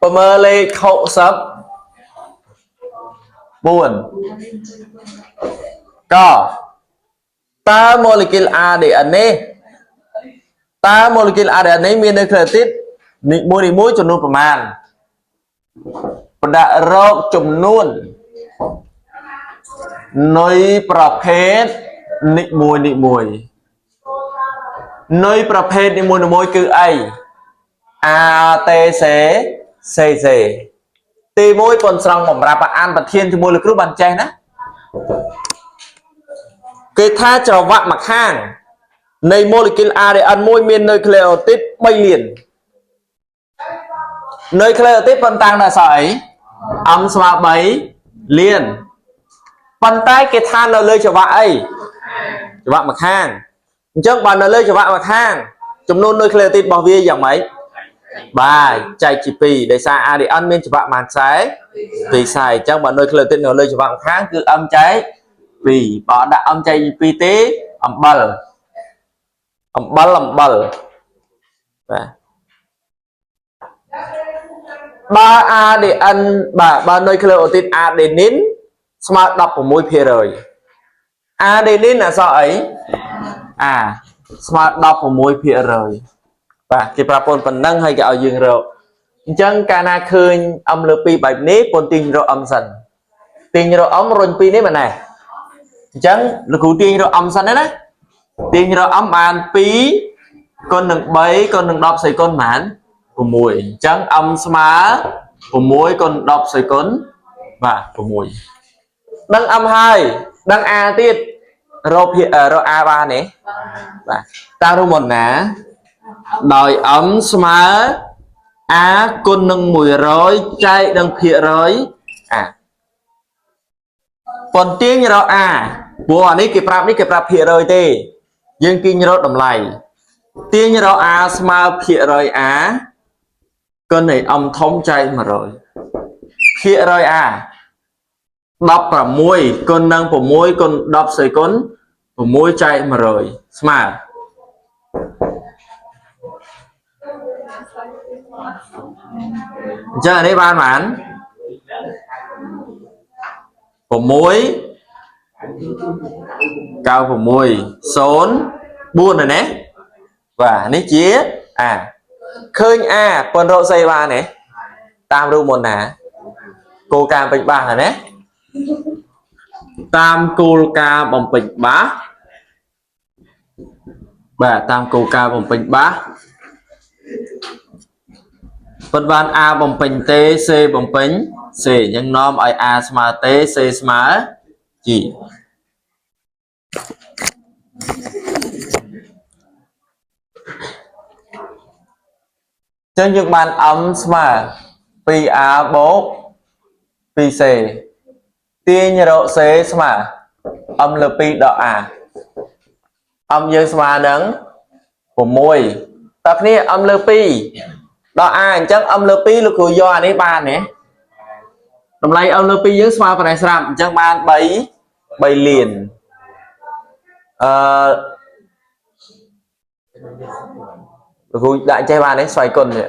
ប្រមើលលេខ64កតើម៉ូលេគុល ADN នេះតើម៉ូលេគុល ADN នេះមាននៅក្លេទីតនីមួយនីមួយចំនួនប្រមាណបដាក់រកចំនួននៃប្រភេទនីមួយនីមួយនៃប្រភេទនីមួយនីមួយគឺអី A T C C C ទី1ប៉ុនស្រង់បំរាប់អានប្រធានជាមួយលោកគ្រូបានចេះណាគេថាច្រវាក់មួយខាងនៃម៉ូលេគុល ADN មួយមាននុយក្លេអូទីត3លាននុយក្លេអូទីតប៉ុន្តាំងដល់អក្សរអី M ស្មើ3លានប៉ុន្តែគេថានៅលើច្រវាក់អីច្រវាក់មួយខាងអញ្ចឹងបើនៅលើច្រវាក់មួយខាងចំនួននុយក្លេអូទីតរបស់វាយ៉ាងម៉េចបាទចែកជា2ដោយសារ ADN មានច្រវាក់ប៉ុន្មានខ្សែ2ខ្សែអញ្ចឹងបើនុយក្លេអូទីតនៅលើច្រវាក់មួយខាងគឺ M ចែក2បើអត់ដាក់ M ចែក2ទេអំបិលអំបិលអំបិលបាទបើ ADN បាទបើនុយក្លេអូទីតអាដេនីនស្មើ16%អាដេនីនអក្សរអីអាស្មើ16%បាទគេប្រាប់ពូនប៉ុណ្ណឹងហើយគេឲ្យយើងរកអញ្ចឹងកាលណាឃើញ M លើ2បែបនេះពូនទាញរក M សិនទាញរក M រុញ2នេះមែនទេអញ្ចឹងលោកគ្រូទាញរក M សិនណាទាញរក M បាន2គុណនឹង3គុណនឹង10សេគុណប៉ុន្មាន6អញ្ចឹង M ស្មើ6គុណ10សេគុណបាទ6ដឹង M ហើយដឹង A ទៀតរកភារក A បានទេបាទតាមរូបមន្តណាដោយ M ស្មើ A គុណនឹង100ចែកនឹងភាគរយ A ប៉ុន្ទាញរក A ព្រោះអានេះគេប្រាប់នេះគេប្រាប់ភាគរយទេយើងទាញរកតម្លៃទាញរក A ស្មើភាគរយ A គុណនៃ M ធំចែក100ភាគរយ A 16គុណនឹង6គុណ10សេគុណ6ចែក100ស្មើអញ្ចឹងអានេះបានប៉ុន្មាន6 96 0 4ណាបាទនេះជាអាឃើញអាប៉ុនរកស្អីបានទេតាមរូបមន្តណាគោលការណ៍ពេញបាសណាតាមគោលការណ៍បំពេញបាសបាទតាមគោលការណ៍បំពេញបាសប៉ុនបាន A បំពេញ T C បំពេញ C អញ្ចឹងនាំឲ្យ A ស្មើ T C ស្មើ G ចឹងយើងបាន M ស្មើ 2A បូក 2C ទាញរក C ស្មើ M លើ2ដក A M យើងស្មើនឹង6តើគ្នា M លើ2ដក A អញ្ចឹង M លើ2លោកគ្រូយកអានេះបានទេតម្លៃ M លើ2យើងស្មើប៉ុណ្ណេះស្រាប់អញ្ចឹងបាន3 3លានអឺលោកគ្រូដាក់ចេះបានទេស្វ័យគុណនេះ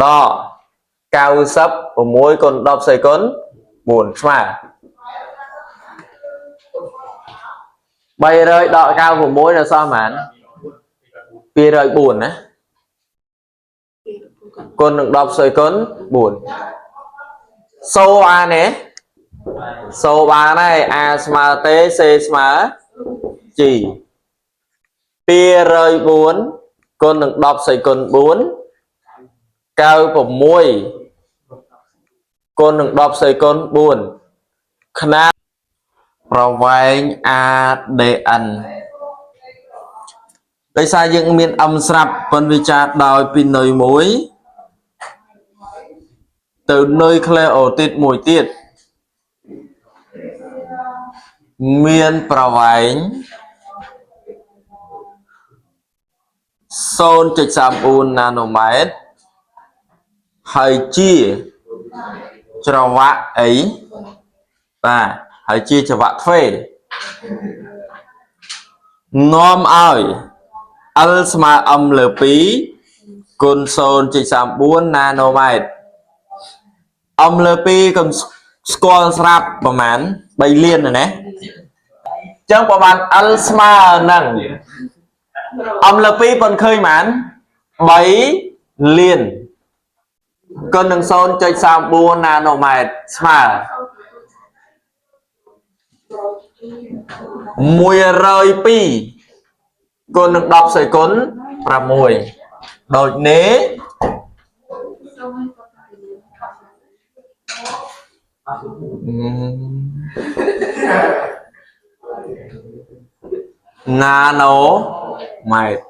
ដក96គុណ10សេគុណ4ស្មើ300ដក96នៅសល់ប៉ុន្មាន204ណាគុណនឹង10សេគុណ4សូអានេះសូបានហើយ A ស្មើ T C ស្មើ G 204គុណនឹង10សេគុណ4 96គុណនឹង10សេគុណ4ខ្នាតប្រវែង ADN ដោយសារយើងមាន M ស្រាប់ប៉ុនវាចាដោយពីនុយមួយទៅនុយក្លេអូទីតមួយទៀតមានប្រវែង 0.34 ណាណូម៉ែត្រហើយជាច្រវាក់អីបាទហើយជាច្រវាក់ទ្វេនាំឲ្យ L ស្មើ M លើ2 គុណ0.34ណាណូម៉ែត្រ m លើ2កុំស្គាល់ស្រាប់ប្រហែល3លានណាណាអញ្ចឹងប្រហែល L ស្មើនឹង m លើ2ប៉ុនឃើញប៉ុន្មាន3លានគុណនឹង0.34ណាណូម៉ែត្រស្មើ102គុណនឹង10សេគុណ6ដូចនេះណាណូម៉ែត្រ